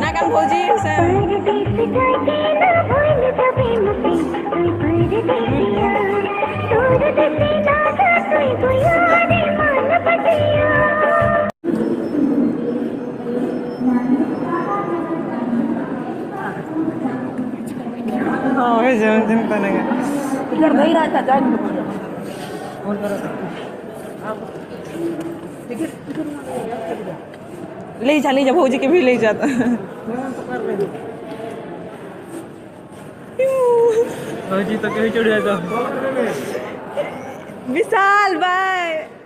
ना काम भौजी से इधर नहीं रहा था जान ले जा भौजी के भी ले जाता। भौजी तो कहीं चढ़ जाता। विशाल बाय।